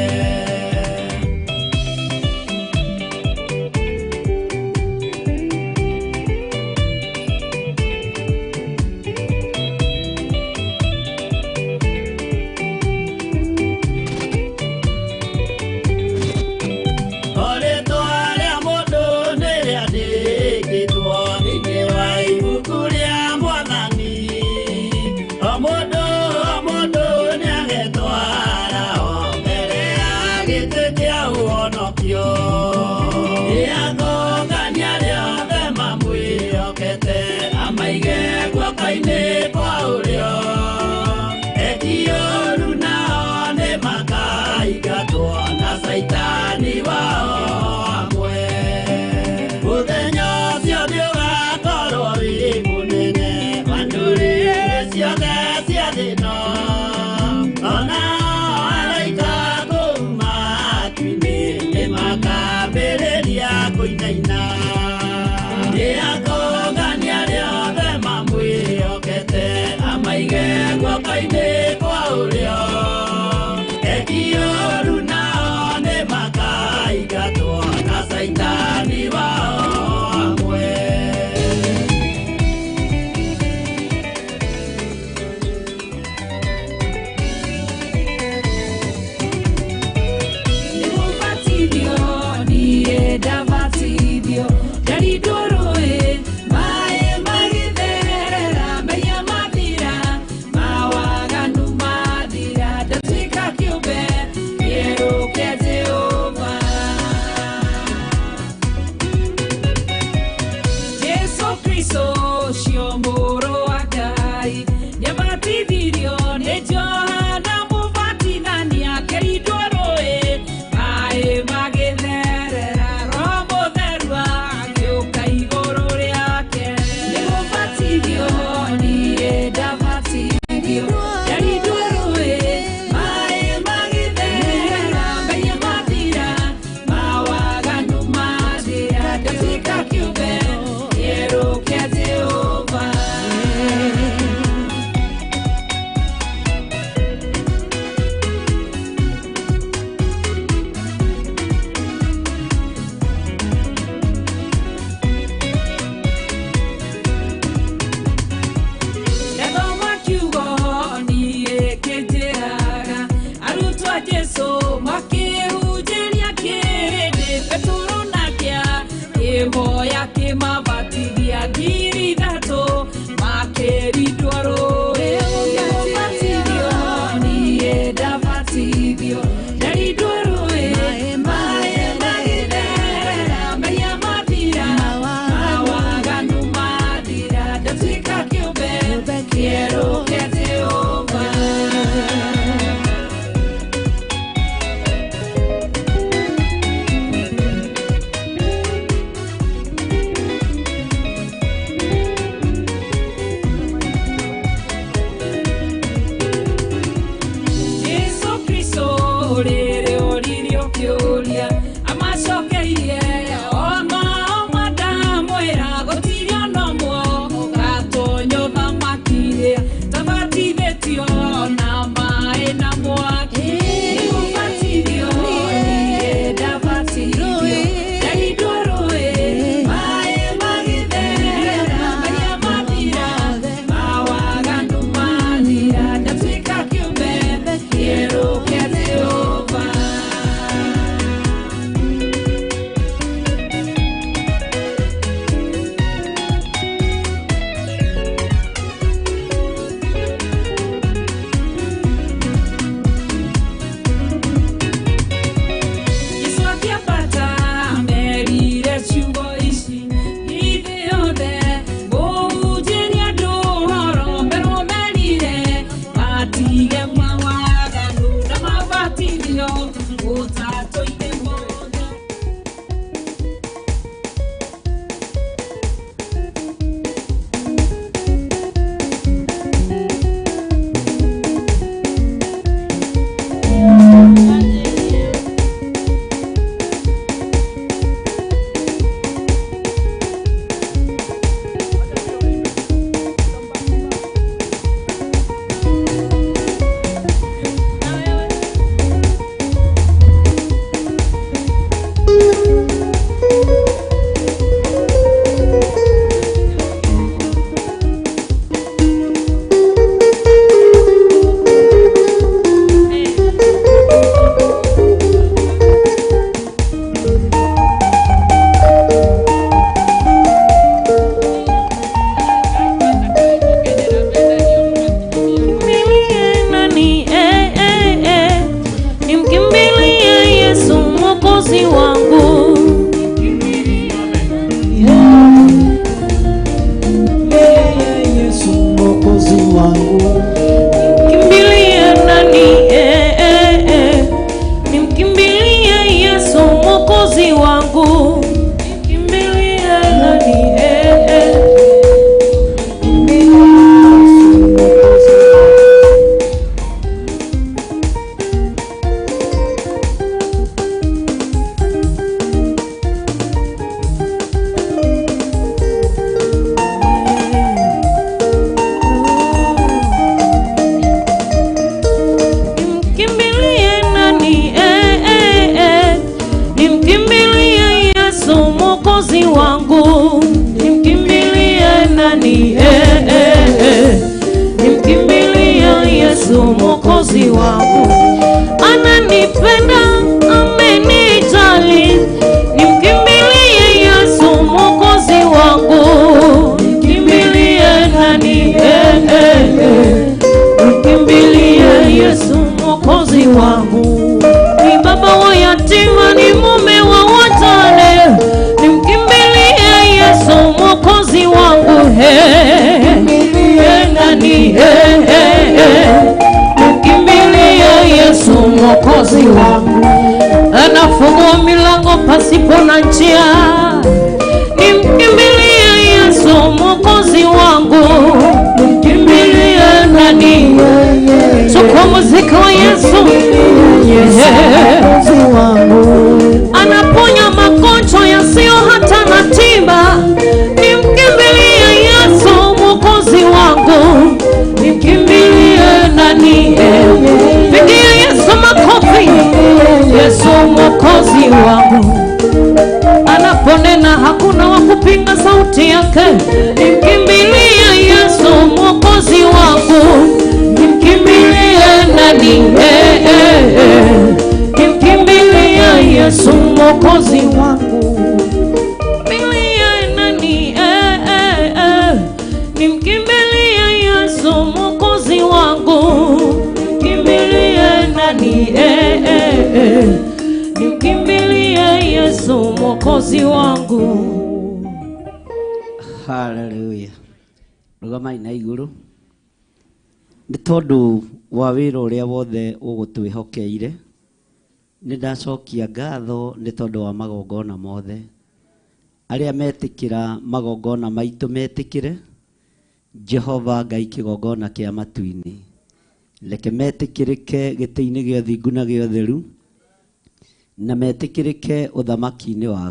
O rĩtwa rĩa mũndũ nĩrĩandĩkĩtwo thĩinĩ wa ibuku rĩa Mwathani. O mũndũ o mũndũ nĩagetwara o mbere ya gĩtĩ kĩa ũhonokio. Nĩakongania arĩa othe mamwĩhokete, amaige guoko-inĩ kwa ũrĩo. Eki ũũru nao nĩmakaingatwo na Caitani wao hamwe. Mũthenya ũcio nĩũgakorwo wĩ mũnene wa ndũrĩrĩ ciothe cia thĩ ĩno. Onao araika kũu matu-inĩ nĩmakambĩrĩria kũinaina. Nĩakongania arĩa othe mamwĩhokete, amaige guoko-inĩ kwa ũrĩo. Eki ũũru nao nĩmakaingatwo na Caitani wao hamwe. Nĩmũbatithio, niĩ ndabatithio, ndarindwo rũĩ, maĩ magĩtherera, mehia mathira, mawaganu mathira, ndatuĩka kĩũmbe kĩerũ kĩa Jehova. Jesu Kristo ũcio mũrũ wa Ngai nĩabatithirio nĩ Johana Mũbatithania akĩrindwo rũĩ, maĩ magĩtherera, Roho Mũtheru agĩũka igũrũ rĩake. Nĩmũbatithio, niĩ ndabatithio, ndarindwo rũĩ, maĩ magĩtherera, mehia mathira, mawaganu mathira, ndatuĩka kĩũmbe kĩerũ kĩa Jehova. Ndathoma kiugo niĩ kĩnjĩraga, arutwo a Jesũ makĩhunjĩria kĩrĩndĩ, Petero nake akĩmoya akĩmabatithia 3,000 makĩrindwo rũĩ. Nĩmũbatithio, niĩ ndabatithio, ndarindwo rũĩ, maĩ magĩtherera, mehia mathira, mawaganu mathira, ndatuĩka kĩũmbe kĩerũ kĩa Jehova. Jesu Kristo Ũtatũire mũno. Nimkimbilie nani? Nimkimbilie Yesu Mwokozi wangu. Yeye Yesu Mwokozi wangu. Nimkimbilie nani? Nimkimbilie Yesu Mwokozi wangu. Nimkimbilie nani? Nimkimbilie nani? Nimkimbilie Yesu Mwokozi wangu. Nimkimbilie nani? Nimkimbilie Yesu Mwokozi wangu. Ananipenda, amenijali. Nimkimbilie Yesu Mwokozi wangu. Nimkimbilie nani? Nimkimbilie Yesu Mwokozi wangu. Ni baba wa yatima, ni mume wa wajane. Nimkimbilie Yesu Mwokozi wangu. Nimkimbilie nani? Nimkimbilie Yesu Mwokozi wangu. Anafungua milango pasipo na njia. Nimkimbilie Yesu Mwokozi wangu. Nimkimbilie nani? Chukua muziki wa Yesu. Mwokozi wangu. Anaponya magonjwa yasiyo hata na tiba. Nimkimbilie Yesu Mwokozi wangu. Nimkimbilie nani? Pigia Yesu makofi. Yesu Mwokozi wangu. Anaponena hakuna wa kupinga sauti yake. Nimkimbilie Yesu Mwokozi wangu. Nimkimbilie nani? Nimkimbilie Yesu Mwokozi wangu. Nimkimbilie nani? Nimkimbilie Yesu Mwokozi wangu. Nimkimbilie nani? Nimkimbilie Yesu Mwokozi wangu. Hallelujah. Rugamai na igũrũ nĩ tondũ wa wĩra ũrĩa wothe ũgũtwĩhokeire. Nĩ ndacokia ngatho nĩ tondũ wa magongona mothe. Arĩa metĩkĩra magongona maitũ metĩkĩre Jehova Ngai kĩgongona kĩa matu-inĩ. Reke metĩkĩrĩke gĩtĩ-inĩ gĩa ũthingu na gĩa ũtheru, na metĩkĩrĩke ũthamaki-inĩ waku.